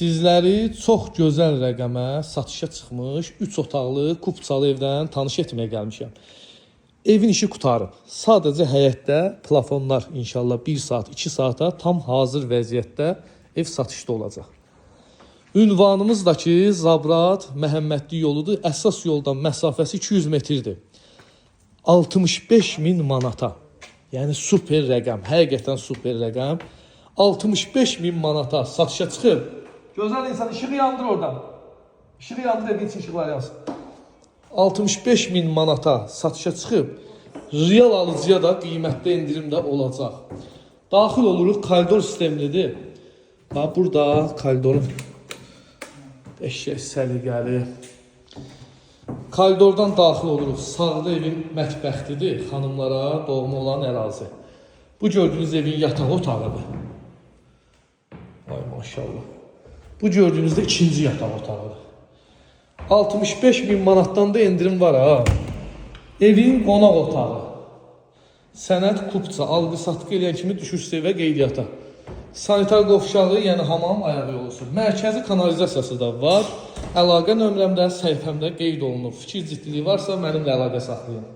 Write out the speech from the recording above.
Sizləri çox gözəl rəqəmə satışa çıxmış 3 otaqlı kupçalı evdən tanış etməyə gəlmişəm. Evin işi qurtarıb. Sadəcə həyətdə plafonlar inşallah 1 saat, 2 saata tam hazır vəziyyətdə ev satışda olacaq. Ünvanımız da ki, Zabrat Məhəmmədli yoludur. Əsas yoldan məsafəsi 200 metrdir. 65 min manata. Yəni super rəqəm, həqiqətən super rəqəm. 65 min manata satışa çıxıb. Gözəl insan işığı yandır oradan. İşığı yandır, evin içi işıqlar yansın. 65 min manata satışa çıxıb. Real alıcıya da qiymətdə endirim də olacaq. Daxil oluruq, koridor sistemlidir. Bax burada koridorun eşək səliqəli. Koridordan daxil oluruq. Sağda evin mətbəxidir, xanımlara doğma olan ərazi. Bu gördüyünüz evin yataq otağıdır. Ay maşallah. Bu gördüyünüz də ikinci yataq otağıdır. 65 min manatdan da endirim var ha. Evin qonaq otağı. Sənəd kupça, alqı-satqı eləyən kimi düşürsə evə qeydiyyata. Sanitar qovşağı, yəni hamam ayaq yolusu. Mərkəzi kanalizasiyası da var. Əlaqə nömrəmdə, səhifəmdə qeyd olunub. Fikir ciddiliyi varsa mənimlə əlaqə saxlayın.